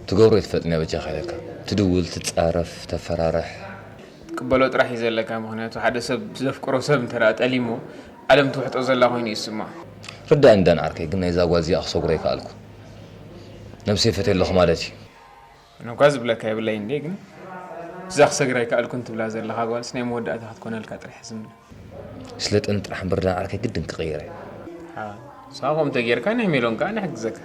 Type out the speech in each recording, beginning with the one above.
ትገብሮ ኣይትፈልጥን እያ በጃኻ ኢለካ። ትድውል፣ ትጻረፍ፣ ተፈራርሕ። ትቅበሎ ጥራሕ እዩ ዘለካ። ምኽንያቱ ሓደ ሰብ ዘፍቅሮ ሰብ እንተ ደኣ ጠሊሞ፣ ዓለም ትውሕጦ ዘላ ኮይኑ እዩ ዝስምዖ። ርዳእኒ ዳን ዓርከይ፣ ግን ናይዛ ጓል እዚኣ ክሰጉሮ ኣይከኣልኩ። ነብሰይ ፈትየ ኣለኹ ማለት እዩ። ኣነ እኳ ዝብለካ የብለይ እንዴ፣ ግን እዛ ክሰግራ ኣይከኣልኩን ትብላ ዘለኻ ጓልስ ናይ መወዳእታ ክትኮነልካ ጥራሕ ዝምነ። ስለጥን ጥራሕ እምበር ዳን ዓርከይ ግድን ክቕይር እየ። ሓ፣ ንስኻ ከምኡ ተጌርካ ናይ ሜሎን ከኣ ንሕግዘካ።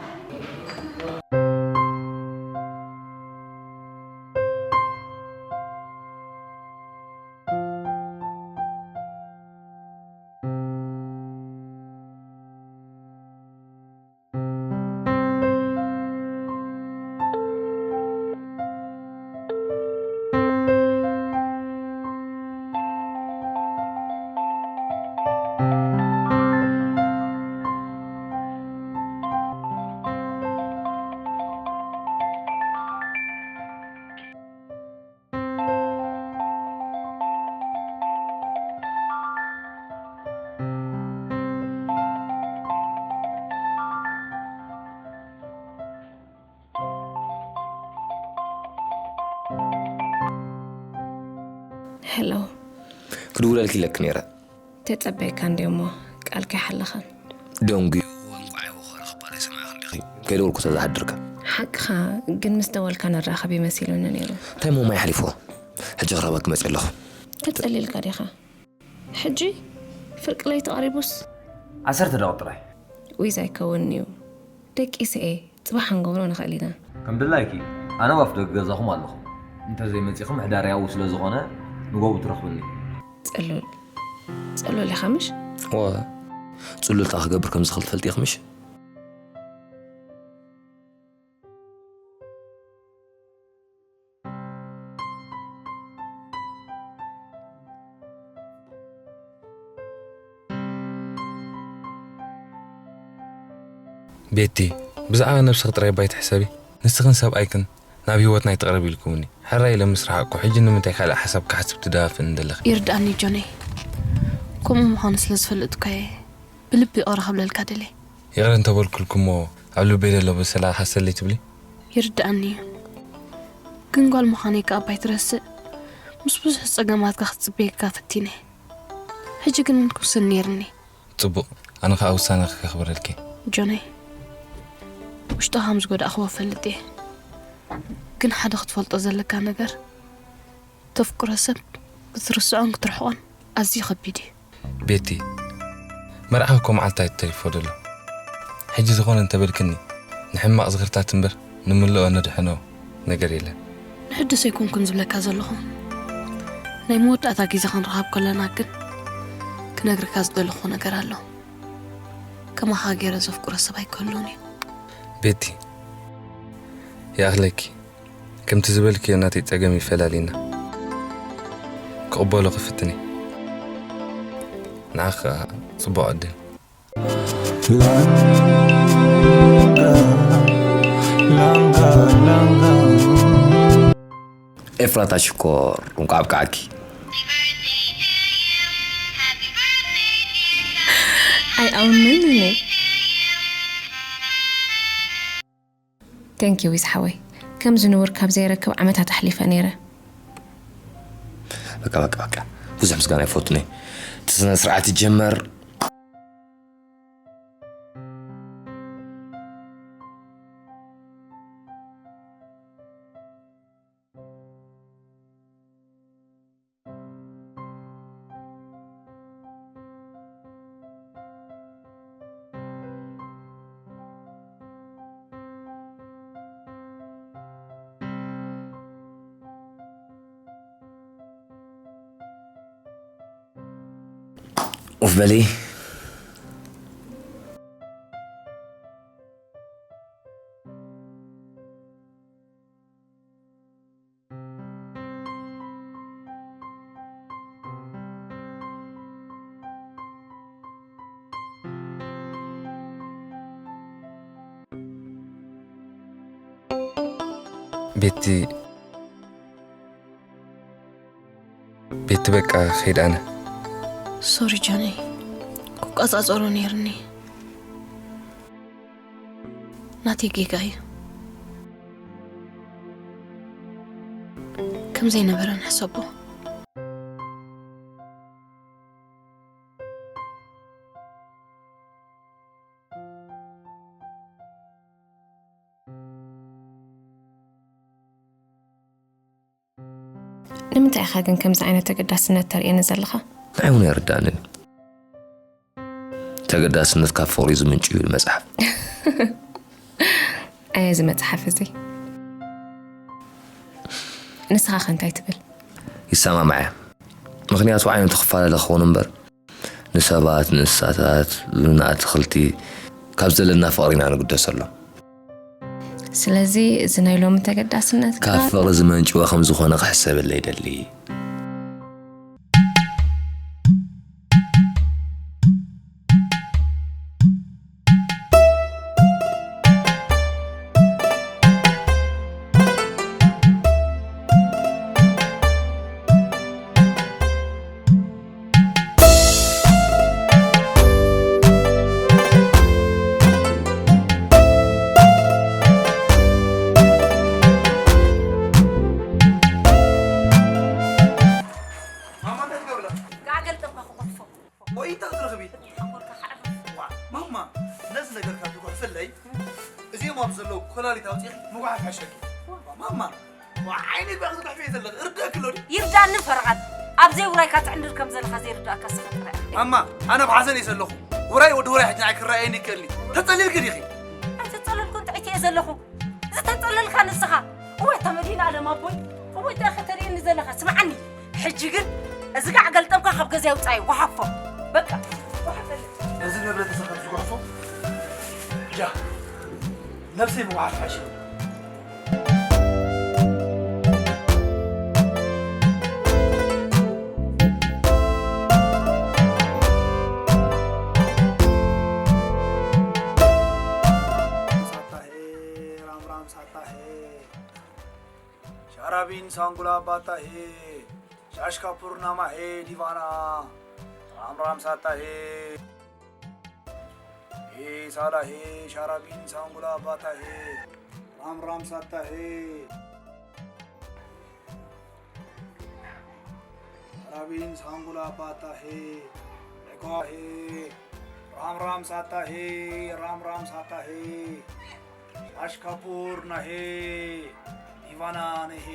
ሄሎ። ክድውለልኪ ኢለኪ ነይረ። ተጸበየካ እንድየ እሞ ቃልካ ኣይሓለኻን። ደንጉዩ፣ እንቋዕ ይወኸረ ክባል ኣይሰማዕክን ዲኺ? ከይደወልኩ ስለ ዝሓድርካ። ሓቅኻ፣ ግን ምስ ደወልካ ንራኸብ እዩ መሲሉኒ ነይሩ። እንታይ እሞ ማይ ሓሊፍዎ? ሕጂ ክረኽበኪ መጺእ ኣለኹ። ተጸሊልካ ዲኻ? ሕጂ ፍርቂ ለይቲ ቀሪቡስ? ዓሰርተ ደቂቕ ጥራይ። ዊዝ ኣይከውንን እዩ። ደቂሰ እየ። ጽባሕ ክንገብሮ ንኽእል ኢና። ከም ድላይኪ፣ ኣነ ኣብ ኣፍ ደገ ገዛኹም ኣለኹ። እንተ ዘይመጺኹም፣ ሕዳር ያው ስለ ዝኾነ፣ ንጎቡ ትረኽብኒ። ጽሉል። ጽሉል ኢኻ ምሽ? እወ። ጽሉል ከኣ ክገብር ከም ዝኽእል ትፈልጢ ኢኺ ምሽ? ቤቲ፣ ብዛዕባ ነብስኺ ጥራይ ባይ ትሕሰቢ። ንስኽን ሰብኣይክን ናብ ህይወትና ኣይትቕረቢ ኢልኩምኒ። ሕራይ ኢለ ምስ ረሓቕኩ፣ ሕጂ ንምንታይ ካልእ ሓሳብ ክሓስብ ትደፋፍእኒ ዘለኺ? ይርድኣኒ ጆነይ። ከምኡ ምዃኑ ስለ ዝፈልጥኩ እየ ብልቢ ይቕረ ክብለልካ ደልየ። ይቕረ እንተበልኩልኩሞ ኣብ ልበይ ዘሎ በሰላ ሃሰለይ ትብሊ? ይርድኣኒ እዩ። ግን ጓል ምዃነይ ከኣ ባይ ትረስዕ፣ ምስ ብዙሕ ጸገማትካ ክትጽበየካ ፈቲነ። ሕጂ ግን ክውስን ነይርኒ። ጽቡቕ፣ ኣነ ከኣ ውሳነኺ ከኽብረልኪ። ጆነይ፣ ውሽጥኻ ከም ዝጎዳእክዎ እፈልጥ እየ። ግን ሓደ ክትፈልጦ ዘለካ ነገር፣ ተፍቅሮ ሰብ ክትርስዖን ክትርሕቖን ኣዝዩ ከቢድ እዩ። ቤቲ፣ መርዓኺ እኮ መዓልቲ ኣይተሪፎ ዘሎ። ሕጂ ዝኾነ እንተበልክኒ፣ ንሕማቕ ዝኽርታት እምበር፣ ንምልኦ ነድሕኖ ነገር የለን። ንሕድስ ኣይኮንኩን ዝብለካ ዘለኹ። ናይ መወዳእታ ግዜ ክንረኻብ ከለና ግን፣ ክነግረካ ዝደለኹ ነገር ኣሎ። ከማኻ ገይረ ዘፍቅሮ ሰብ ኣይክህልውን እዩ። ቤቲ፣ ይኣኽለኪ። ከምቲ ዝበልክዮ ናተይ ጸገም ይፈላልየና። ክቕበሎ ክፍትን እየ። ንዓኻ ጽቡቕ ዕድል። ኤፍራታ ሽኮር፣ እንቋዕ ኣብቅዓኪ። ኣይኣምንን እየ። Thank you ዊዝ ሓወይ። ከምዚ ንቡር ካብ ዘይረክብ ዓመታት ኣሕሊፈ ነይረ። በቃ በቃ በቃ፣ ብዙሕ ምስጋና ይፈቱኒ። እቲ ስነ ስርዓት ይጀመር። ኡፍ በሊ። ቤቲ፣ ቤቲ በቃ ኸይድ ኣነ። ሶሪ ጆኒ፣ ክቆጻጸሮ ነይርኒ። ናተይ ጌጋ እዩ። ከም ዘይነበረ ንሕሰቦ። ንምንታይ ኢኻ ግን ከምዚ ዓይነት ተገዳስነት ተርእየኒ ዘለኻ? ንዓይ እውን ኣይርዳእንን። ተገዳስነት ካብ ፍቕሪ ዝምንጩ ይብል መጽሓፍ። ኣየ እዚ መጽሓፍ እዚ። ንስኻ ከ እንታይ ትብል? ይሰማማዕ እየ። ምኽንያቱ ዓይነቱ ክፈላለ ክኸውን እምበር፣ ንሰባት፣ ንእንስሳታት፣ ንኣትኽልቲ፣ ካብ ዘለና ፍቕሪ ኢና ንግደሰሎም። ስለዚ እዚ ናይ ሎሚ ተገዳስነትካ ካብ ፍቕሪ ዝመንጭወ ከም ዝኾነ ክሕሰበለይ ይደሊ። ማማ እንታይ ትገብርላ? ጋዕ ገልጠምካ ክቆርፎ። ወይ እንታይ ትረኽቢ? ሓንጎልካ ከዕርፍ። ዋ፣ ማማ፣ ነዚ ነገርካ ትጉሕፍለይ። እዚኦም ኣብ ዘለዉ ኮላሊት ኣውፂእኺ ምጉሓፍ ይሕሸኪ። ማማ፣ ዋ፣ ዓይነይ ቢያ ክትጉሕፊ እየ ዘለኺ። እርደእኪ ኣሎ ድዩ? ይርዳእኒ ፈርቓን። ኣብ ዘይውራይካ ትዕንድር ከም ዘለኻ ዘይርዳእካ ስኻ ጥራይ። ማማ፣ ኣነ ኣብ ሓዘን እየ ዘለኹ። ውራይ ወዲ ውራይ ሕጂ ንዓይ ክረኣየኒ ይክእልኒ። ተጸሊልኪ ዲኺ? ኣይተጸለልኩን፣ ጥዕይቲ እየ ዘለኹ። ዝተጸለልካ ንስኻ። እወይ፣ ተመዲና ኣለም ኣቦይ። እወይ፣ እንታይ ኢኻ ተርእየኒ ዘለኻ? ስምዓኒ። ሕጂ ግን እዚ ጋዕ ገልጠምካ ካብ ገዛይ ውጻእ፣ ጎሓፎ። በቃ፣ ጎሓፈለይ። ነዚ ንብረት እዚ ከም ዝጎሕፎ፣ ጃ፣ ነብሰይ ምጉሓፍ ሓይሽ። ሳታሄ፣ ራም ራም ሳታሄ። ሻራቢን ሳንጉላ ባታ ሄ፣ ሻሽካ ፑርናማ ሄ ዲቫና፣ ራም ራም ሳታ ሄ፣ ሄ ሳላ ሄ፣ ሻራቢን ሳንጉላ ባታ ሄ፣ ራም ራም ሳታ ሄ፣ ሻራቢን ሳንጉላ ባታ ሄ፣ ሬኳ ሄ፣ ራም ራም ሳታ ሄ፣ ራም ራም ሳታ ሄ፣ ሻሽ ካፑር ናሄ፣ ዲቫና ነሄ፣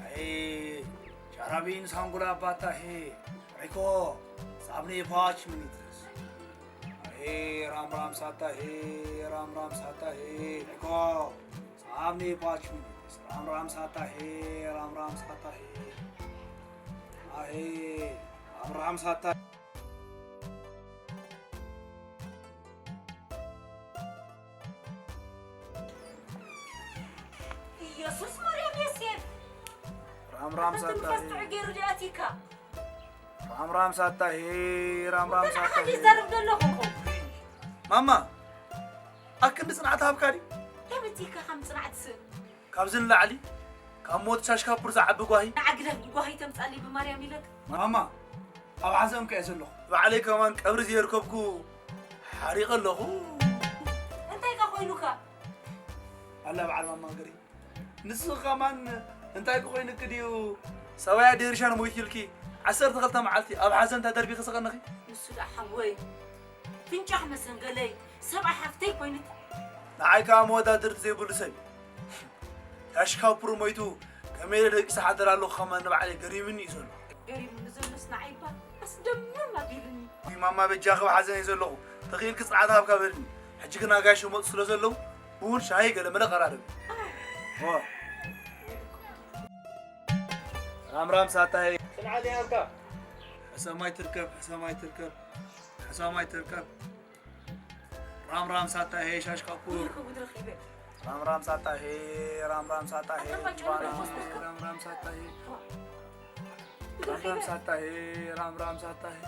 ኣሄ፣ ሻራቢን ሳንጉላ ባታ ሄ፣ ሬኮ፣ ሳብኔ ፓች ሚኒትስ፣ ኣሄ፣ ራም ራም ሳታ ሄ፣ ራም ራም ሳታ ሄ፣ ሬኮ፣ ሳብኔ ፓች ሚኒትስ፣ ራም ራም ሳታ ሄ፣ ራም ራም ሳታ ሄ፣ ኣሄ፣ ራም ራም ሳታ ራምራም ሳታ ሄ። ራምራም ሳታ ሄ። ራምራም ሳታ ሄ። ይዛረብ ዘሎ ኾንኩ። ማማ፣ ኣክንዲ ጽንዓት ሃብካ ድዩ? ከመይ ኢልካ ከም ጽንዓት ስእ? ካብዚ ንላዕሊ፣ ካብ ሞት ሻሽካፑር ዝዓቢ ጓሂ። ንዓግደፍ ጓሂ ተምጻሊ ብማርያም ኢለካ። ማማ፣ ኣብ ሓዘን ከ እየ ዘለኹ። ባዕለይ ከማን ቀብሪ ዘየርከብኩ ሓሪቐ ኣለኹ። እንታይ ከ ኮይኑካ? ኣላ በዓል ማማ ገሪ። ንስኺ ከማን እንታይ ክኾይንኪ ድዩ? ሰብኣይ ኣደይ ርሻን ሞይቱ ኢልኪ ዓሰርተ ክልተ መዓልቲ ኣብ ሓዘን ተደርቢኺ ስቐንኺ? ንሱ ደኣ ሓወይ ፍንጫሕ መሰንገለይ ሰብኣይ ሓፍተይ ኮይኑት። ንዓይ ከኣ መወዳድርቲ ዘይብሉ ሰብ እዩ። ያሽካው ፕሩ ሞይቱ ከመይ ኢለ ደቂሰ ሓደር ኣለኹ ከማን ንባዕለይ ገሪሙኒ እዩ ዘሎ። ገሪሙኒ ዘሎስ ንዓይ እባ ኣስደምም ኣቢሉኒ። ውይ ማማ በጃኺ ኣብ ሓዘን እየ ዘለኹ። ተኽኢልኪ ጽንዓት ሃብካ በልኒ። ሕጂ ግን ኣጋይሽ ይመጹ ስለ ዘለዉ ቡን ሻሂ ገለ መለ ቀራርብ። ዋ። ራምራም ሳታየ። ጽንዓት ይሃብካ። ሕሰማይ ትርከብ፣ ሕሰማይ ትርከብ፣ ሕሰማይ ትርከብ። ራምራም ሳታየ ሻሽ ካፑር። ራምራም ሳታየ፣ ራምራም ሳታየ፣ ራምራም ሳታየ። ራምራም ሳታየ፣ ራምራም ሳታየ፣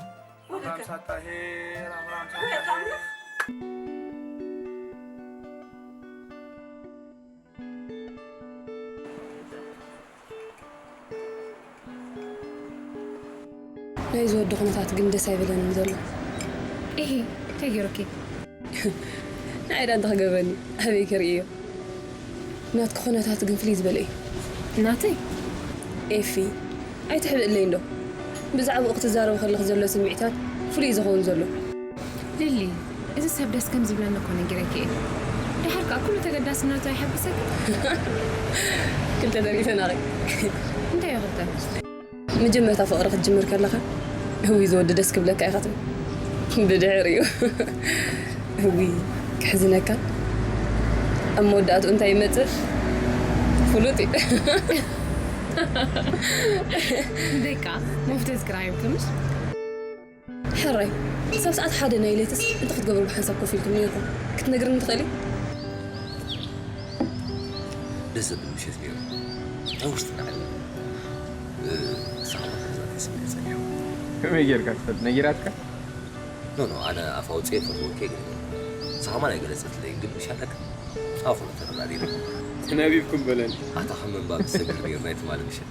ራምራም ሳታየ። ናይዚ ወዲ ኩነታት ግን ደስ ኣይብለንን ዘሎ። ኢሂ፣ እንታይ ገይሩኪ? ንዓይ ዳ እንታይ ክገብረኒ? ኣበይ ከርእዮ? ናትኪ ኩነታት ግን ፍልይ ዝበለ እዩ። ናተይ? ኤፊ፣ ኣይትሕብእለይ እንዶ። ብዛዕባኡ ክትዛረቢ ከለኺ ዘሎ ስምዒታት ፍሉይ እዩ ዝኸውን ዘሎ። ሊሊ፣ እዚ ሰብ ደስ ከም ዝብለኒ እኮ ነጊረኪ እየ። ደሓር ከኣ ኩሉ ተገዳስነቱ ኣይሓብሰኪ? ክልተ ተሪፈናኺ። እንታይ እዩ ክልተ? መጀመርታ ፍቕሪ ክትጅምር ከለኻ፣ ህዊ ዝወዲ ደስ ክብለካ ኢኻ ትብል። ብድሕሪኡ፣ ህዊ ክሕዝነካ፣ ኣብ መወዳእትኡ እንታይ ይመጽእ? ፍሉጥ እዩ። ደቃ፣ መፍተት ክራይ ክምሽ? ሕራይ፣ ክሳብ ሰዓት ሓደ ናይ ለይትስ እንታይ ክትገብሩ ብሓንሳብ ኮፍ ኢልኩም ነይርኩም? ክትነግርኒ ትኽእሊ? ደስ ዘብል ምሸት ነይሩ። ኣብ ውሽጥና ዓለም፣ እ፣ ንስኻ ከኣ ከምዚ ስምዒት ጸኒሑ። ከመይ ጌርካ ትፈልጥ? ነጊራትካ? ኖ፣ ኖ፣ ኣነ ኣፍ ኣውጽኤ ፈትወኪ ግን ንስኻ ከማን ኣይገለጸትለይን፣ ግን ምሽ ኣለካ? ኣብ ኹሉ ተረዳዲና። ተናቢብኩም በለኒ። ኣታ ከም ምንባብ ዝሰግር ነይሩ ናይ ትማሊ ምሸት።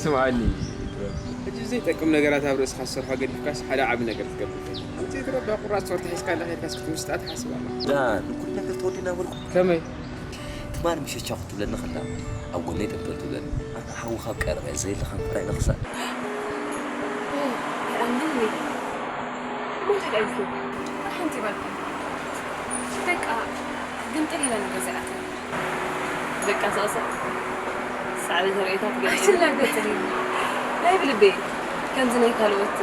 ስምዓኒ ጥበብ። ሕጂ ዘይጠቅም ነገራት ኣብ ርእስኻ ዝሰርሖ ገዲፍካስ ሓደ ዓቢ ነገር ክትገብር ኢኻ። ዘይትረድኦ ቁራጽ ጾር ተሒዝካ እንዳ ኸድካስ ክትምስጣ ትሓስብ ኣለኻ። ዳን፣ ኩሉ ነገር ተወዲእና በልኩ። ከመይ? ትማሊ ምሸት ቻው ክትብለኒ ከላ ኣብ ጎነይ ጠምጠም ትብለኒ። ኣነ ሓዊ ካብ ቀረበ ዘየለ ከም ፍራይ ንኽሳእ። ኦ፣ ይኣምን እየ። እሞ እንታይ ደኣ ኢልኪ? ሓንቲ በልኩ። በቃ፣ ግምጥል ኢለን ገዚኣተን። በቃ፣ ሳቕሳቕ። ሳዕቤን ርእይታ ትገልጽ። ኣይትላገጽ። ናይ ብልበይ፣ ከምዚ ናይ ካልኦት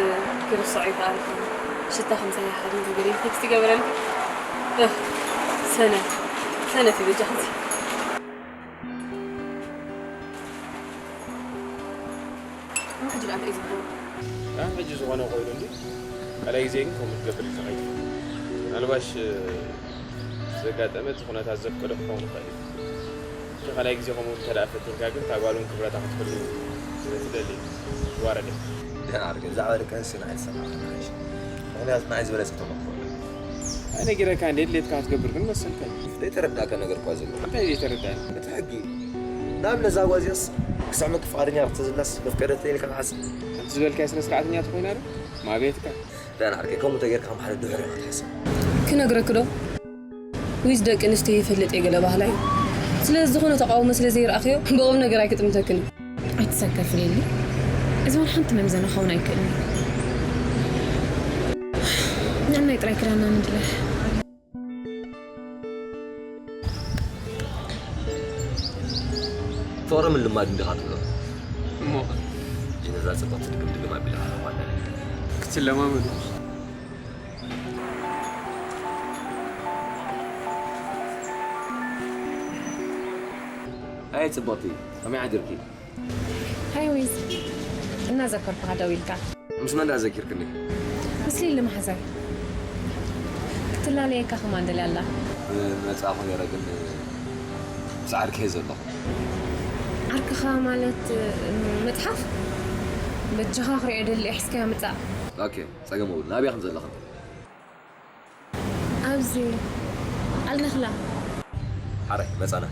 ክርስዖ ይከኣልኩ። ሽታ ከም ሳይ ሓዲሩ ገለ ቴክስት ይገብረልኪ። እህ፣ ሰነፍ፣ ሰነፍ እዩ በጃኺ። ሕጂ ደኣ እንታይ እዩ ዝብሎ? ኣ፣ ሕጂ ዝኾነ ኮይኑ እንዲ፣ ካልኣይ ግዜ ግን ከምኡ ትገብር እዩ ዝኸይድ። ምናልባሽ፣ እ፣ ዘጋጠመ እቲ ኩነታት ዘፍቀዶ ክኸውን ይኽእል እዩ። ሕጂ ካልኣይ ግዜ ከምኡ እንተ ደኣ ፈቲንካ ግን፣ እታ ጓል እውን ክብረታ ክትህሉ ስለ ትደሊ፣ ትዋረድ እያ። ደህና ኣድርገ፣ ብዛዕባ ደቂ ኣንስትዮ ንዓይ ዝሰማዕካ ንዓይሽ። ምኽንያቱ ንዓይ ዝበለጸ ተመክሮ ኣለኒ። ኣይ ነጊረካ እንዴ፣ ድሌትካ ክትገብር ግን መሰልከኒ። ዘይተረዳእካ ነገር እኳ ዘሎ። እንታይ ዘይተረዳእኒ? እቲ ሕጊ እዩ። ንኣብነት እዛ ጓል እዚኣስ ክስዕመኪ ፍቓደኛ ክትዘላስ መፍቀደተይ ኢልካ ትሓስብ? ከምቲ ዝበልካዮ ስነ ስርዓተኛ ተኾይና ዶ? ማቤትካ። ደህና ዓርከይ፣ ከምኡ ተጌርካ ከም ሓደ ድሑር ኢኻ ትሕሰብ። ክነግረኪ ዶ? ዊዝ ደቂ ኣንስትዮ ይፈልጥ እየ ገለ ባህላ እዩ። ስለዚ ዝኾነ ተቃውሞ ስለ ዘይረኣኽዮ ብቁም ነገር ኣይክጥምተክን እዩ። ኣይትሰከፊ ሊሊ። እዚ እውን ሓንቲ መምዘኒ ክኸውን ኣይክእልን እዩ። ንዕናይ ጥራይ ክዳና ንድለሕ። ፍቕሪ ምልማድ እንዲኻ ትብሎ። እሞ? ሕጂ ነዛ ጽብቕቲ ድግም ድግም ኣቢልካ ማለት ክትለማመዱ። ኣየ ጽብቕቲ፣ ከመይ ሓዲርኪ? ሃይ ዊዝ፣ እናዘከርኩኻ ደው ኢልካ። ምስ መን ደኣ ዘኪርክኒ? ምስ ሊሊ መሓዛይ። ክትላለየካ ከማን ደልያ ኣላ። ብመጻእኹ ነይረ ግን ምስ ዓርከይ ዘለኹ። ዓርኪ ኻ ማለት መጽሓፍ በጃኻ ክሪኦ ደሊ ሒዝካዮ ምጻእ። ኦኬ፣ ጸገም እውን ናብያ ከም ዘለኽን ኣብዚ ኣልነኽላ ሓራይ መጻና።